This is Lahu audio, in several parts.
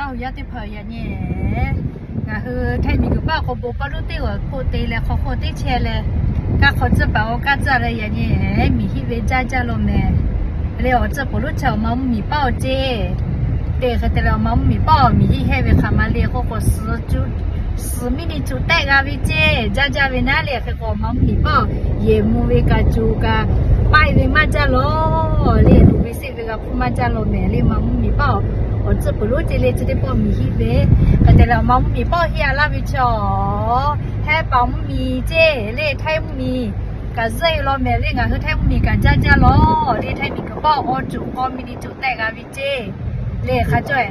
Awˬ yanˇ teˇ hpaˍ yaꞈ nyi, ngaˬ hui Htaiˇ miˬguiˬ paˆ awˬ hk'aw bon paˇ luˉ teˇ g'aˇ hpoˆ te leh hk'aw hk'oˆ teˇ chehˇ leh, kaˇ hk'aw tcuhˇ paˍ awˬ kaˇ tcuhˇ leh yaꞈ nyi, miˬ hiˆ ve jaˇ jaˇ law mehˍ. Le awˬ tcuhˇ peuˬ lonˉ chi awˬ ma mvuhˇ miˬ paˆ awˬ ceˇ. Te hk'e te leh awˬ ma mvuhˇ miˬ paˆ awˬ miˬ hiˆ hehˇ ve hk'aˬ ma le k'oˆ k'o, suhˍ miˬ niˇ cuˬ tehˆ g'a ve ceˇ, jaˇ jaˇ ve naˉ le. Hk'e k'o awˬ ma mvuhˇ miˬ paˆ awˬ yehˬ mvuh ve kaꞈ cuˬ kaꞈ paiˆ ve maˇ jaˇ law. Le luˬ ve seˆ ve g'a hpuˇ maˇ jaˇ law mehˍ. Le ma mvuhˇ miˬ paˆ awˬ tcuhˇ peuˬ lonˉ ceˇ le chi teˇ pawˆ miˬ hiˆ ve. Hk'e te leh awˬ ma mvuhˇ miˬ paˆ hiˆ a laˇ ve chi awˬ, Htaiˇ paˍ mvuhˇ miˬ ceˇ le, Htaiˇ mvuhˇ miˬ kaꞈ zuhˆ e law mehˍ. Le ngaˬ hui Htaiˇ mvuhˇ miˬ kaꞈ jaˇ jaˇ law. Le Htaiˇ miˬguiˬ paˆ awˬ cuˬ k'awˇ miˇ niˇ cuˬ tehˆ g'a ve ceˇ. Le hk'a cawˇ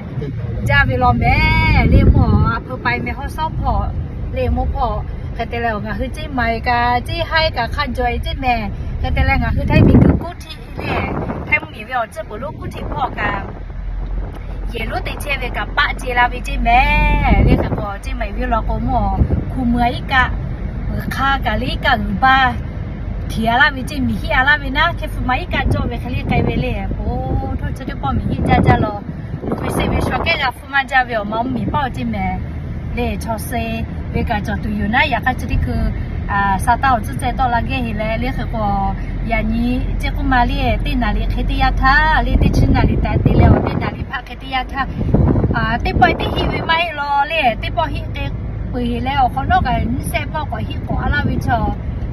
jaˇ ve law mehˍ. Le mvuhˇ a hpeu pai meh hawˉ sawˉ hpawˇ, le mvuhˇ hpawˇ. Hk'e te leh ngaˬ hui ceˇ maiˍ kaꞈ ceˇ haiˉ kaꞈ hk'a jawꞈ e ceˇ mehˍ. Hk'e te leh ngaˬ hui Htaiˇ miˬguiˬ kuˇ htiˆ le, Htaiˇ mvuhˇ miˬ ve awˬ tcuhˇ peuˬ lonˉ kuˇ htiˆ hpawˇ kaꞈ yehˬ lonˉ te chehˇ ve kaꞈ paˆ ce la ve ceˇ mehˍ. Le hk'e k'o ceˇ maiˍ ve law k'o mvuhˇ awˬ hkuˇ mui a iˉ kaˆ g'uiˬ hk'a kaꞈ le iˉ kaˆ g'uiˬ ba htiꞈ a laˇ ve ceˇ, miˬ hiˆ a laˇ ve naˉ. Hk'e hpu ma iˉ kaˆ cawˇ ve hk'e le k'ai ve le. K'o htawˇ chi teˇ pawˆ miˬ hiˆ jaˇ jaˇ law. Luˬ ve seˆ ve sha kehˉ g'a hpuˇ maˇ jaˇ ve awˬ ma mvuhˇ miˬ paˆ awˬ ceˇ mehˍ. Le chaw suh ve kaꞈ cawˬ tuˬ yoˬ naˉ. Yaꞈ hk'aˇ chi teˇ hkui sa taˇ awˬ tcuhˇ ceh tawˆ la gehˇ heˆ leh, le hk'e k'o yaꞈ nyi ceˇ k'oˆ ma le, teˇ naˍ riˍ hk'e teˇ yanˇ htaˇ le, teˇ chi naˍ riˍ taˍ te leh awˬ teˇ naˍ riˍ hpaˆ hk'e teˇ yanˇ htaˇ, teˇ pawˆ teˇ hiˆ ve maˇ heˆ law le, teˇ pawˆ hiˆ k'e peuˬ heˆ leh awˬ hk'awꞈ nawˉ kaꞈ nyiˇ shehˆ pawˆ k'awꞈ hiˆ k'awꞈ a laˇ ve chaw,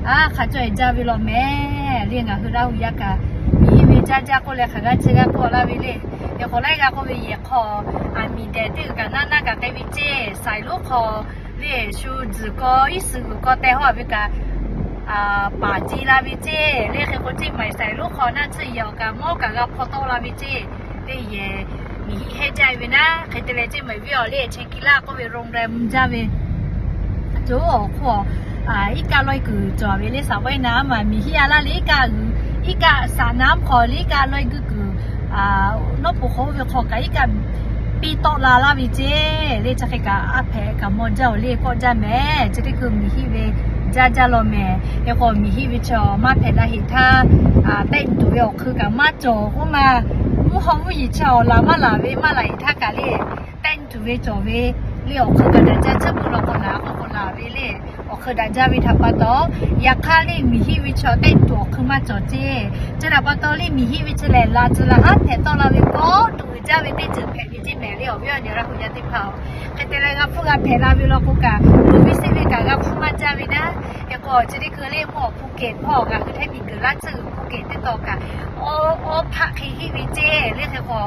a hk'a cawˇ e jaˇ ve law mehˍ. Le ngaˬ hui Laˇ huˍ yaˇ kaꞈ miˬ hiˆ ve jaˇ jaˇ k'oˆ leh hk'aˬ g'aˇ chi g'aˇ k'oˆ laˇ ve le. Yehˬ k'awꞈ laiˉ g'a k'oˆ ve yehˬ hk'aw, a miˬ dehˬ teˇ g'uiˬ kaꞈ naˇ naˇ kaꞈ k'ai ve ceˇ, saiˍ lonˉ hk'aw le shu tzuhˬ kaw iˉ suhˍ g'uiˬ kaw teh hawˉ ve kaꞈ paˍ ce la ve ceˇ. Le hk'e k'o ceˇ maiˍ saiˍ lonˉ hk'aw naˆ tsuhˇ yehˬ awˬ kaꞈ mawˇ kaꞈ g'a hpaw tawˆ la ve ceˇ. Le yehˬ miˬ hiˆ hehˇ jaˇ ve naˉ. Hk'e te leh ceˇ maiˍ viˉ awˬ le chehˇ kiˇ laˇ k'oˆ ve โรงแรม jaˇ ve co awˬ hk'oˆ iˉ kaˆ lawˇ kuiˬ cawˬ ve le. Saˍ vaiˉ naˉ maˬ miˬ hiˆ a laˇ le iˉ kaˆ g'uiˬ, iˉ kaˆ saꞈ naˉ hk'aw le iˉ kaˆ lawˇ guˇ kuiˬ, nawˉ pon hk'aw oˇ ve hk'aw kaꞈ iˉ kaˆ piˇ tawˆ la laˇ ve ceˇ. Le chi hk'e kaꞈ a hpehꞈ kaꞈ mawˇ jaˇ awˬ le kawˆ jaˇ mehˍ. Chi teˇ hkui miˬ hiˆ ve jaˇ jaˇ law mehˍ. Hk'e k'o miˬ hiˆ ve chaw maˇ hpehꞈ la heˍ htaˇ, tehˆ tuˬ ve awˬ hk'eun kaꞈ maˇ cawˬ k'oˆ ma. Mvuhˇ hawˉ mvuhˇ yiˍ chaw laˬ maˇ laˬ ve maˇ laˬ heˍ htaˇ kaꞈ le tehˆ tuˬ ve cawˬ ve le awˬ hk'eun kaꞈ daꞈ jaˇ. Tcuhˉ puiˉ law k'o laˬ k'o k'o laˬ ve le awˬ hk'eun daꞈ jaˇ ve htaꞈ pa taw, yaꞈ hk'aˇ le miˬ hiˆ ve chaw tehˆ tuˬ awˬ hk'eun maˇ cawˬ ceˇ. Chi htaꞈ pa taw le miˬ hiˆ ve chi lehˬ laˬ tcuh laˬ haˉ hpehꞈ tawˆ la ve kawˆ tuˬ uiˍ jaˇ ve teˇ ceuˬ hpehꞈ ve ceˇ mehˍ. Le awˬ viˉ awˬ nyi Laˇ huˍ yaˇ teˇ hpaˍ-oˬ, hk'e te leh g'a hpuˇ g'a hpehꞈ la ve law k'o kaꞈ, luˬ ve seˆ ve kaꞈ g'a hpuˇ maˇ jaˇ ve naˉ. Hk'e k'o chi teˇ hkui le mvuhˇ awˬ hpu kehˬ hpawˇ ngaˬ hui Htaiˇ miˬ guiˬ laˇ tcuhˇ g'uiˬ hpu kehˬ teˇ taw kaꞈ, awˇ hpaˆ hk'e hiˆ ve ceˇ. Le hk'e k'o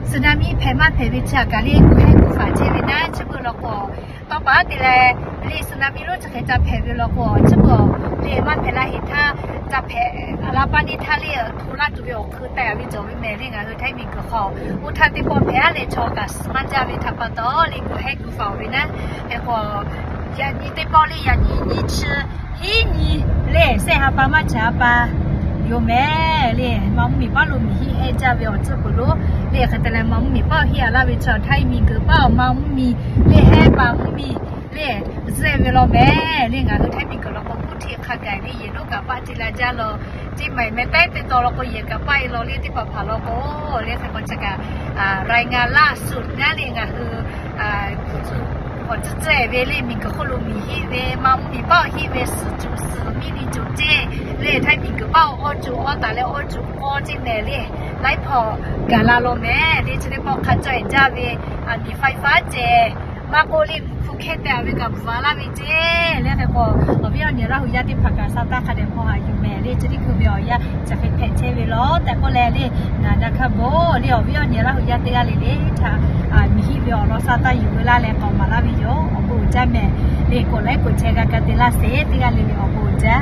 suˍnaˍmiˆ hpehꞈ maˇ hpehꞈ ve chi a kaꞈ le kuˬ hehˉ kuˬ faˍ chehˇ ve naˉ. Chi beuꞈ law k'o tawˇ pa te leh le suˍnaˍmiˆ lonˉ chi hk'e ca hpehꞈ ve law k'o, chi beuꞈ le maˇ hpehꞈ la heˍ htaˇ, ca hpehꞈ la paˇ neˇ htaˇ le hto laˇ tuˬ ve awˬ hk'eun teh a ve cawˬ ve mehˍ. Le ngaˬ hui Htaiˇ miˬ guiˬ hk'aw oˇ htaˇ teˇ pawˆ hpehꞈ a leh chaw kaꞈ suh maˇ jaˇ ve htaꞈ pa taw le kuˬ hehˉ kuˬ faˍ ve naˉ. Hk'e k'o yaꞈ nyi teˇ pawˆ le yaꞈ nyi nyiˇ chi hiˉ nyi le shehˆ ha pa maˇ chi ha pa yoˬ mehˍ. Le ma mvuhˇ miˬ paˆ lo miˬ hiˆ hehˇ jaˇ ve awˬ tcuhˉ puiˬ lonˉ le hk'e te leh ma mvuhˇ miˬ paˆ hiˆ a laˇ ve chaw Htaiˇ miˬ guiˬ paˆ awˬ ma mvuhˇ miˬ le hehˉ paˍ mvuhˇ miˬ le zuhˆ ve law mehˍ. Le ngaˬ hui Htaiˇ miˬ guiˬ law k'o kuˇ htiˆ hk'a gaˬ ve yehˬ lonˉ kaꞈ paˆ ce la jaˇ law. Ceˇ maiˍ meh tehˉ teˇ taw law k'o yehˬ kaꞈ paˆ e law le teˇ hpaˍ hpaˍ law k'o le hk'e k'o chi kaꞈ รายงานล่าสุด naˉ le ngaˬ hui awˬ tcuhˉ tcuhˉ ve le miˬ guiˬ hk'oˆ lo miˬ hiˆ ve ma mvuhˇ miˬ paˆ hiˆ ve suhˍ cuˬ suhˍ miˇ niˇ cuˬ ceˇ. Le Htaiˇ miˬ guiˬ paˆ awˬ cuˬ awˇ taˍ leh awˬ cuˬ k'awˇ ceˇ mehˍ. Le laiˉ hpaw gaˬ la law mehˍ. Le chi teˇ pawˆ hk'a cawˇ e jaˇ ve a miˬ ไฟฟ้า ceh maˇ k'oˆ le mvuhˇ hpu hkehˇ teh a ve kaꞈ bvuhꞈ a laˇ ve ceˇ. Le hk'e k'o awˬ viˉ awˬ nyi Laˇ huˍ yaˇ teˇ hpaˍ kaꞈ sa taˇ hk'a dehꞈ hpaw haꞈ yuˬ mehˍ. Le chi teˇ hkui ve awˬ yanˇ chi hk'e hpehꞈ chehˇ ve law tehꞈ k'oˆ leh le, ngaˬ daꞈ hk'a bon le awˬ viˉ awˬ nyi Laˇ huˍ yaˇ teˇ g'aˇ le le htaꞈ miˬ hiˆ ve awˬ lawn sa taˇ yuˬ ve laˇ leh k'awꞈ maˍ laˇ ve yoˬ. Awˬ bon uiˍ jaˇ mehˍ. Le k'oꞈ laiˉ k'oꞈ chehˇ g'a ka te laˇ sheˍ. Teˇ g'aˇ le le awˬ bon uiˍ jaˇ.